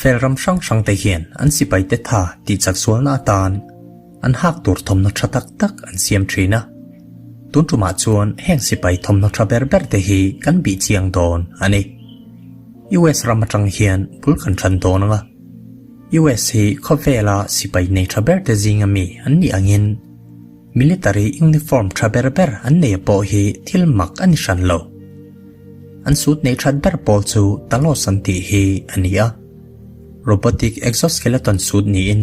Khawvel ram hrang hrangte hian an sipaite tha tihchak zualna atan an hak tur thawmhnaw tha tak tak an siam thin a. Tun tumah chuan heng sipai thawmhnaw tha ber ber te hi kan bih chiang dawn a ni. US ram atang hian bul kan tan dawn ang a. US hi khawvela sipai nei tha ber te zinga mi an nih angin military uniform tha ber ber an nei pawh hi thil mak a ni hran lo. An suit nei that ber pawl chu Talos an tih hi a ni a. Robotic exoskeleton suit niin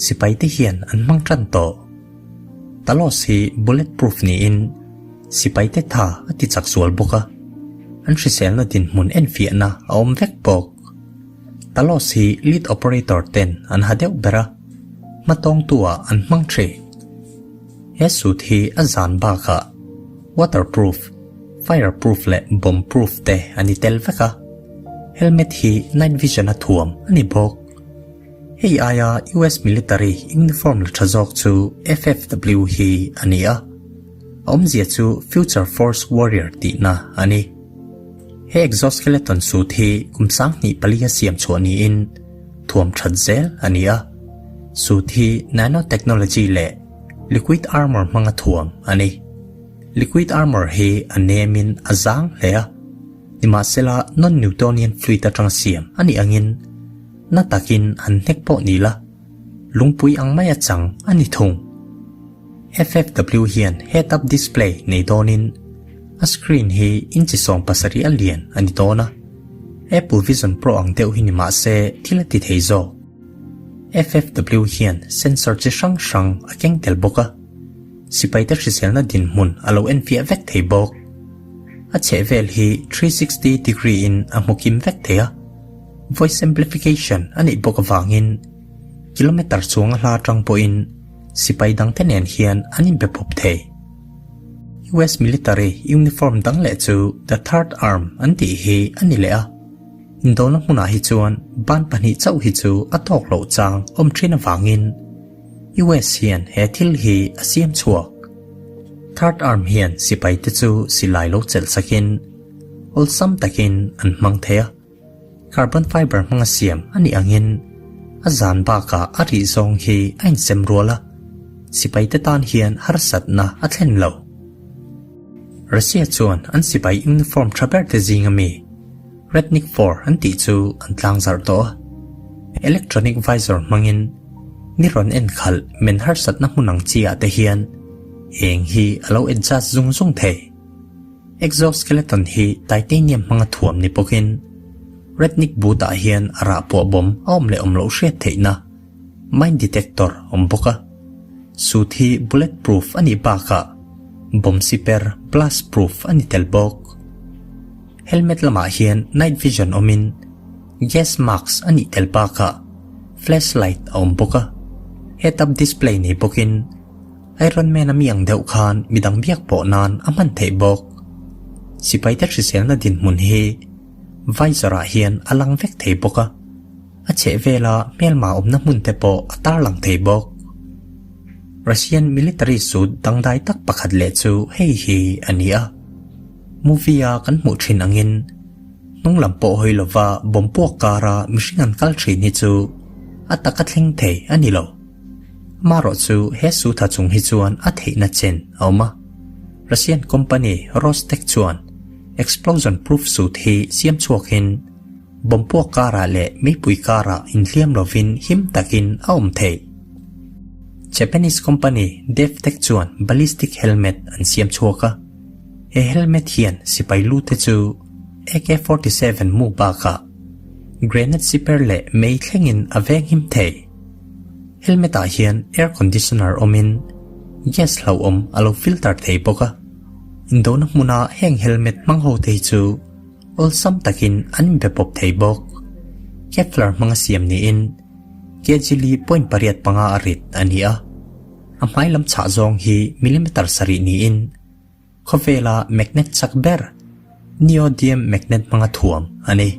sipai te hian an hmang tan tawh. Talos hi bulletproof niin sipai te tha a ti chak zual bawk a. An hriselna dinhmun enfiahna a awm vek bawk. Talos hi lead operator ten an ha deuh ber a, hmatawngtu ah an hmang thin. He suit hi a zan bakah waterproof, fireproof leh bombproof te a ni tel vek a. Helmet hi night vision a thuam a ni bawk. Hei aia US military uniform la tha zawk chu FFW hi a ni a. A awmzia chu Future Force Warrior tihna a ni. He exoskeleton suit hi kum 2004 a siam chhuah niin thuam that zel a ni a. Suit hi nanotechnology leh liquid armor hmanga thuam a ni. Liquid armor hi a nemin a zang hle a. Nimahsela non-Newtonian fluid atanga siam a nih angin na takin han hnek pawh ni la, lungpui ang maia chang a ni thung. FFW hian head-up display nei dawnin a screen hi inchi 70 a lian a ni dawn a. Apple Vision Pro ang deuh hi ni mah se thil a ti thei zawk. FFW hian sensor chi hrang hrang a keng tel bawk a, sipaite hriselna dinhmun a lo enfiah vek thei bawk. A chhehvel hi 360 degree in a hmu kim vek thei a, voice amplification a neih bawk avangin kilometer chuang a hla atang pawhin sipai dangte nen hian an inbe pawp thei. US military uniform dang leh chu the third arm an tih hi a ni leh a, indona hmunah hi chuan ban pahnih chauh hi chu a tawk loh chang awm thin avangin US hian he thil hi a siam chhuak. Third arm hian sipai te chu silai lo chelh sakin awlsam takin an hmang thei a. Carbon fiber hmanga siam a nih angin a zan bakah a rih zawng hi a insem rual a, sipai te tan hian harsatna a thlen lo. Russia chuan an sipai uniform tha ber te zinga mi Ratnik 4 an tih chu an tlang zarh tawh a. Electronic visor hmangin ni rawn en khalh men harsatna hmun ang chi ah te hian eng hi a lo adjust zung zung thei. Exoskeleton hi titanium hmanga thuam ni bawkin Ratnik boot ah hian a rah pawh bawm a awm leh awm loh hriat theihna mine detector awm bawk a. Suit hi bulletproof a nih bakah bomb siper blast proof a ni tel bawk. Helmet lamah hian night vision awmin gas mask a nih tel bakah flashlight a awm bawk a. Head up display nei bawkin Iron Man a mi ang deuh khan midang biak pawh nan a hman theih bawk. Sipaite hriselna dinhmun hi visor ah hian a lang vek thei bawk a, a chhehvela hmelma awmna hmun te pawh a tarlang thei bawk. Russian military suit dangdai tak pakhat leh chu hei hi a ni a. Movie a kan hmuh thin angin hnung lam pawh hawi lova bomb puak kara mihring an kal thin hi chu a taka thleng thei a ni lo. Amaherawh chu he sutha chung hi chuan a theihna chen a awm a. Russian company Rostec chuan explosion proof suit hi siam chhuakin bomb puak karah leh meipui karah inhliam lovin him takin a awm thei. Japanese company DefTech chuan ballistic helmet an siam chhuak a. He helmet hian sipai lu te chu AK-47 mu bakah grenade siper leh mei thlengin a veng him thei. Helmet ah hian air conditioner awmin gas hlauhawm a lo filter thei bawk a. Indona hmuna heng helmet hmang ho te hi chu awlsam takin an inbe pawp thei bawk. Kevlar hmanga siam niin kg li point 85 a rit a ni a. A hmai lam chhah zawng hi millimeter sarih niin khawvela magnet chak ber neodymium magnet hmanga thuam a ni.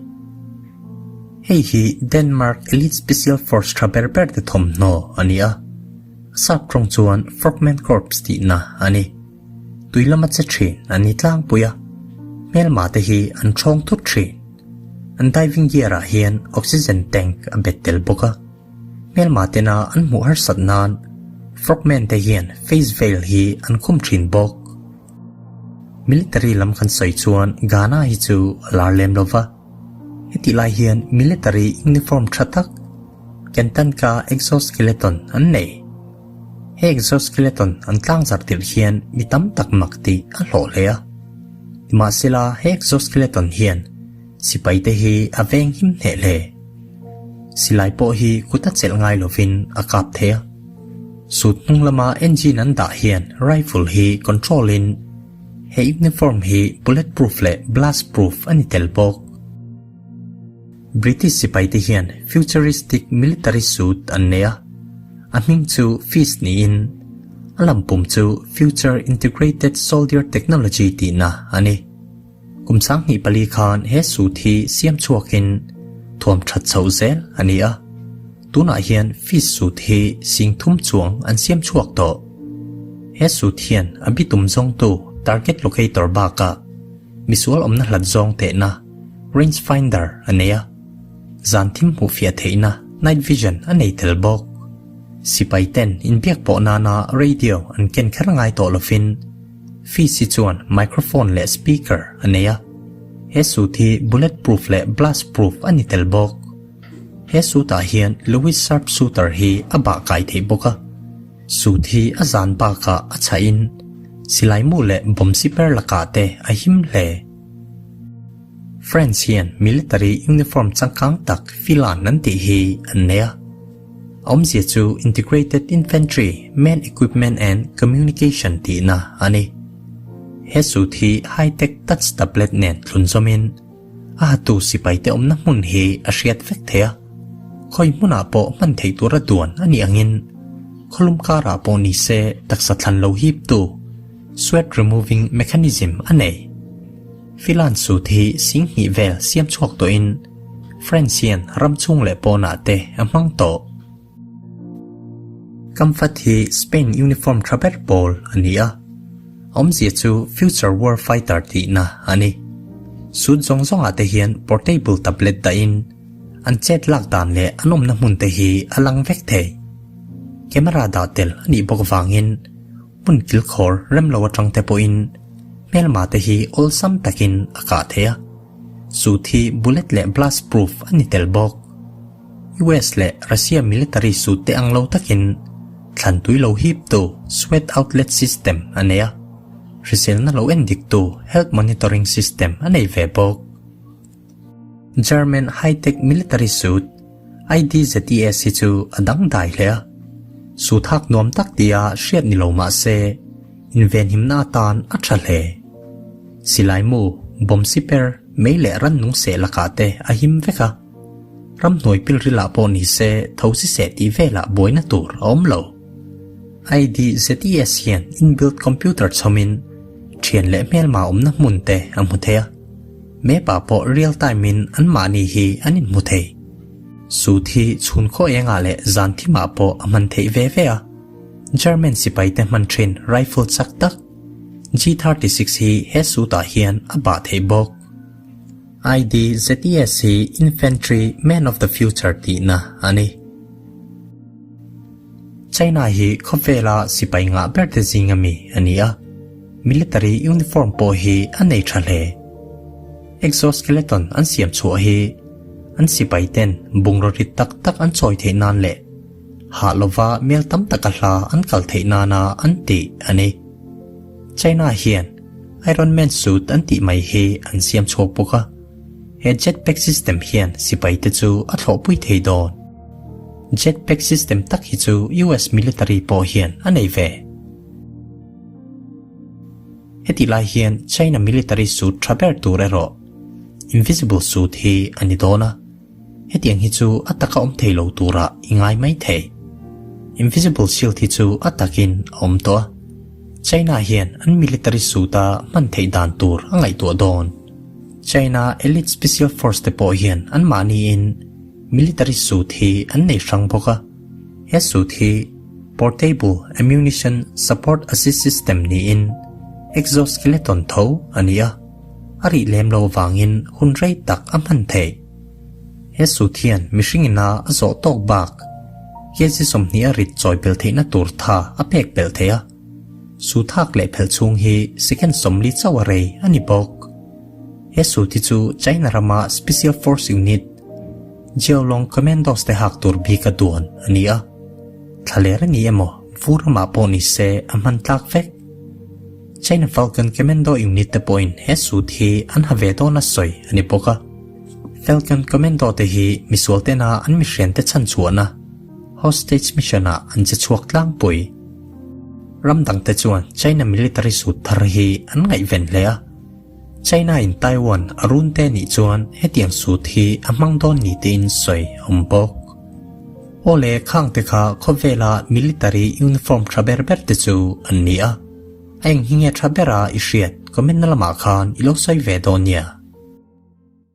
Hei hi Denmark Elite Special Force tha ber ber te thawmhnaw a ni a. A sap tawng chuan Frogman Corps tihna a ni. Tui lama che thin an ni tlangpui a, hmelma te hi an thawng thut thin. An diving gear ah hian oxygen tank a bet tel bawk a. Hmelma tena an hmuh harsat nan frogmen te hian face veil hi an khum thin bawk. Military lam kan sawi chuan Ghana hi chu a lar lem lo va. Hetih lai hian military uniform tha tak Kentanka exoskeleton an nei. He exoskeleton an tlangzarh tirh hian mi tam tak mak tih a hlawh hle a. Nimahsela he exoskeleton hian sipaite hi a veng him hneh hle. Silai pawh hi kut a chelh ngai lovin a kap thei a. Suit hnung lama engine an dah hian rifle hi control in he uniform hi bullet proof leh blast proof a ni tel bawk. British sipaite hian futuristic military suit an nei a, a hming chu FIST niin a lampum chu Future Integrated Soldier Technology tihna a ni. Kum 24 khan he suit hi siam chhuakin thuam that chhoh zel a ni a, tunah hian FIST suit hi 30,000 chuang an siam chhuak tawh. He suit hian a bitum zawngtu target locator bakah misual awmna hlat zawng tehna range finder a nei a, zan thim hmuh fiah theihna night vision a nei tel bawk. Sipai ten inbiak pawh nana radio an ken kher ngai tawh lovin FIST hi chuan microphone leh speaker a nei a, he suit hi bullet proof leh blast proof a ni tel bawk. He suit ah hian Lewis sharpshooter hi a bah kai theih bawk a. Suit hi a zan bakah a chhahin silai mu leh bomb siper lakah te a him hle. France hian military uniform changkang tak Filan an tih hi an nei a. A awmzia chu Integrated Infantry Man Equipment and Communication tihna a ni. He suit hi high-tech touch tablet nen thlun zawmin a hatu sipaite awmna hmun hi a hriat vek thei a. Khawi hmunah pawh hman theih tura duan a nih angin khawlum karah pawh ni se taksa thlan lo hiptu sweat removing mechanism a nei. Filan suit hi 2000 vel siam chhuak tawhin France hian ram chhung leh pawnah te a hmang tawh. Kamfat hi Spain uniform tha ber pawl a ni a, a awmzia chu Future War Fighter tihna a ni. Suit zawng zawngah te hian portable tablet dahin an chet lak dan leh an awmna hmun te hi a lang vek thei. Camera dah tel a nih bawk vangin hmun kilkhawr rem lo atang te pawhin hmelma te hi awlsam takin a kah thei a. Suit hi bullet leh blast proof a ni tel bawk. US leh Russia military suit te ang lo takin thlan tui lo hiptu sweat outlet system a nei a, hriselna lo en diktu health monitoring system a nei ve bawk. German high-tech military suit IDZES hi chu a dangdai hle a, suit hak nuam tak tia hriat ni lo mah se invenhimna atan a tha hle. Silai mu, bomb siper, mei leh rannung seh lakah te a him vek a. Ramhnuai pilrilah pawh ni se tho si seh tih velah buaina tur a awm lo. IDZES hian inbuilt computer chhawmin thian leh hmelma awmna hmun te a hmu thei a. Map ah pawh real time in anmahni hi an inhmu thei. Suit hi chhun khaw engah leh zan thimah pawh a hman theih ve ve a. German sipai te hman thin rifle chak tak G36 hi he suit ah hian a bah theih bawk. IDZES hi Infantry Man of the Future tihna a ni. China hi khawvela sipai ngah ber te zing ami a ni a, military uniform pawh hi a nei tha hle. Exoskeleton an siam chhuah hi an sipai ten bungraw rit tak tak an chawi theih nan leh hah lova mel tam taka hla an kal theih nana an tih a ni. China hian Iron Man suit an tih mai hi an siam chhuak bawk a, he jetpack system hian sipai te chu a thlawhpui thei dawn. Jetpack system tak hi chu US military pawh hian a nei ve. Hetih lai hian China military suit tha ber tur erawh Invisible suit hi a ni dawn a. Hetiang hi chu a taka awm thei lo turah i ngai mai thei. Invisible shield hi chu a takin a awm tawh a. China hian an military suit a hman theih dan tur a ngaihtuah dawn. China elite special force te pawh hian anmahniin military suit hi an nei hrang bawk a. He suit hi portable ammunition support assist system niin exoskeleton tho a ni a, a rih lem lo vangin hun rei tak a hman theih. He suit hian mihring ina a zawh tawk bak kg 20 a rit chawi belh theihna tur tha a pek belh thei a. Suit hak leh phelh chhung hi second 40 chauh a rei a ni bawk. He suit hi chu China rama Special Force Unit, Jiaolong Commandos te hak tur bika duan a ni a. Thlaler a ni emaw, vur ramah pawh ni se a hman tlak vek. China Falcon Commando Unit te pawhin he suit hi an ha ve dawn a sawi a ni bawk a. Falcon Commando te hi misual tena an mihrian te chhan chhuahna hostage mission ah an che chhuak tlangpui. Ram dang te chuan China military suit thar hi an ngaihven hle a. China in Taiwan a run te nih chuan hetiang suit hi a hmang dawn ni tiin sawi a awm bawk. Aw le khang te kha khawvela military uniform tha ber ber te chu an ni a. A eng hi nge tha bera i hriat comment na lamah khan i lo sawi ve dawn nia.